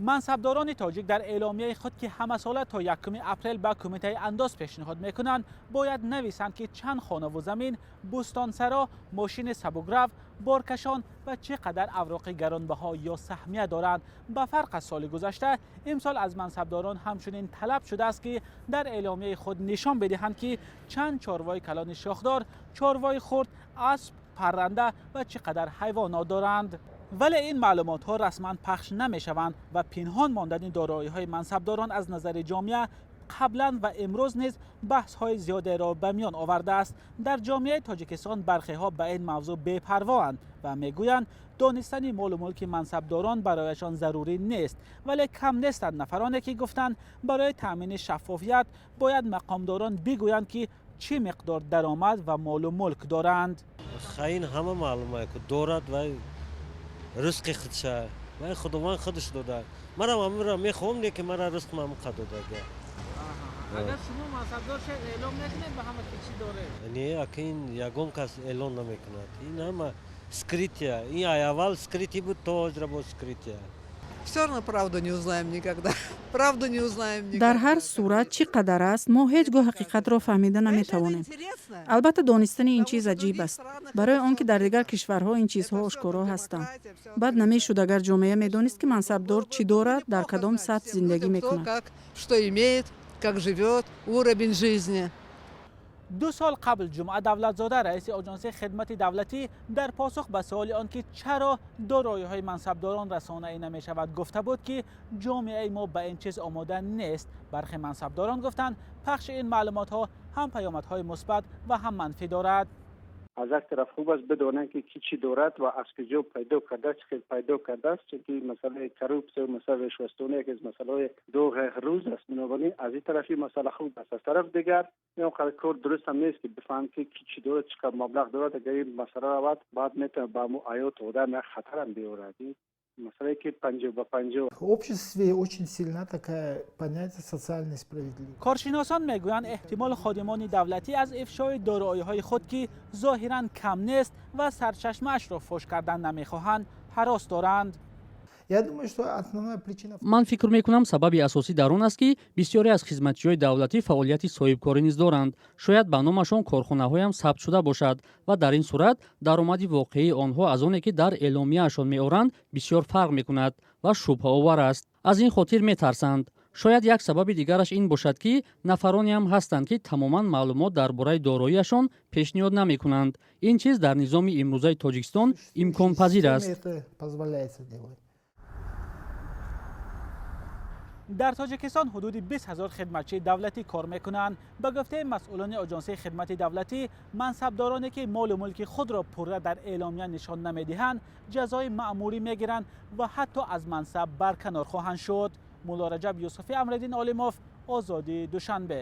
Мансабдорони тоҷик дар эъломияи худ, ки ҳамасола то 1 апрел ба Кумитаи андоз пешниҳод мекунанд, бояд нависанд, ки чанд хонаву замин, бӯстонсаро, мошини сабукрав, боркашон ва чӣ қадар авроқи гаронбаҳо ё саҳмия доранд. Ба фарқ аз соли гузашта, имсол аз мансабдорон ҳамчунин талаб шудааст, ки дар эъломияи худ нишон бидиҳанд, ки чанд чорвои калони шохдор, чорвои хурд, асп, парранда ва чӣ қадар ҳайвонот доранд. Вале ин маълумотҳо расман пахш намешаванд ва пинҳон мондани дороиҳои мансабдорон аз назари ҷомеа қаблан ва имрӯз низ баҳсҳои зиёдеро ба миён овардааст. Дар ҷомеаи Тоҷикистон бархеҳо ба ин мавзӯъ бепарвоанд ва мегӯянд, донистани молу мулки мансабдорон барояшон зарурӣ нест. Вале кам нестанд нафароне, ки гуфтанд, барои таъмини шаффофият бояд мақомдорон бигӯянд, ки чӣ миқдор даромад ва молу мулк доранд. Ин ҳама маълума дорад вай ризқи худша вай Худованд худаш дода. Манам амра мехоҳам, не ки мара ризқ мамқа додага. Агар шумо мансабдор шед, эълом мекунед ба ҳама, ки чӣ доред? Не, ака, ин ягон кас эълон намекунад. Ин ҳама скрытия. Ин аввал скрытый буд, то ҳозира боз скрытия. Все равно правду не узнаем никогда. Правду не узнаем никогда. Дар ҳар сурат, чӣ қадар аст, мо ҳеҷ гоҳ ҳақиқатро фаҳмида наметавонем. Албатта, донистани ин чиз аҷиб аст, барои он ки дар дигар кишварҳо ин чизҳо ошкоро ҳастанд. Бад намешуд, агар ҷомеа медонист, ки мансабдор чӣ дорад, дар кадом сатҳ зиндагӣ мекунад. Как, что имеет, как живет, уровень жизни. 2 сол қабл Ҷумъа Давлатзода, раиси Оҷонсии хидмати давлатӣ, дар посух ба суоли он ки чаро дороиҳои мансабдорон расонаӣ намешавад, гуфта буд, ки ҷомеаи мо ба ин чиз омода нест. Бархе мансабдорон гуфтанд, пахши ин маълумотҳо ҳам паёмадҳои мусбат ва ҳам манфӣ дорад. Аз як тараф хуб аст бидонанд, ки ки чӣ дорад ва аз куҷо пайдо кардааст, чӣ хел пайдо кардааст, чунки масъалаи коррупсия, масъалаи ришвастонӣ яке аз масъалаҳои доғи рӯз аст. Бинобар ин аз ин тараф ин масъала хуб аст. Аз тараф дигар, ин қадар кор дуруст ҳам нест, ки бифаҳманд, ки ки чӣ дорад, чӣ қадар маблағ дорад. Агар ин масъала равад, баъд метавонад ба ҳаёти одам як хатарам биёрад. Масъалае ки 50 ба 50. В обществе очень сильна такая понятие социальной справедливости. Коршиносон мегӯянд, эҳтимол ходимони давлатӣ аз ифшои дороиҳои худ, ки зоҳиран кам нест ва сарчашмаашро фош кардан намехоҳанд, ҳарос доранд. Я думаю, что основная причина. Ман фикр мекунам, сабаби асосӣ дар он аст, ки бисёре аз хизматчиҳои давлатӣ фаъолияти соҳибкорӣ низ доранд. Шояд ба номашон корхонаҳоям сабт шуда бошад ва дар ин сурат даромади воқеии онҳо аз оне, ки дар эъломияашон меоранд, бисёр фарқ мекунад ва шубҳаовар аст. Аз ин хотир метарсанд. Шояд як сабаби дигараш ин бошад, ки нафаронеам ҳастанд, ки тамоман маълумот дар бораи дороиашон пешниҳод намекунанд. Ин чиз дар низоми имрӯзаи Тоҷикистон имконпазир аст. Это позволяется делать. Дар Тоҷикистон ҳудуди 20 ҳазор хидматчии давлатӣ кор мекунанд. Ба гуфтаи масъулони Оҷонсии хидмати давлатӣ, мансабдороне, ки молу мулки худро пурра дар эъломия нишон намедиҳанд, ҷазои маъмурӣ мегиранд ва ҳатто аз мансаб барканор хоҳанд шуд. Муллораҷаб Юсуфӣ, Амриддин Олимов, Озодӣ, Душанбе.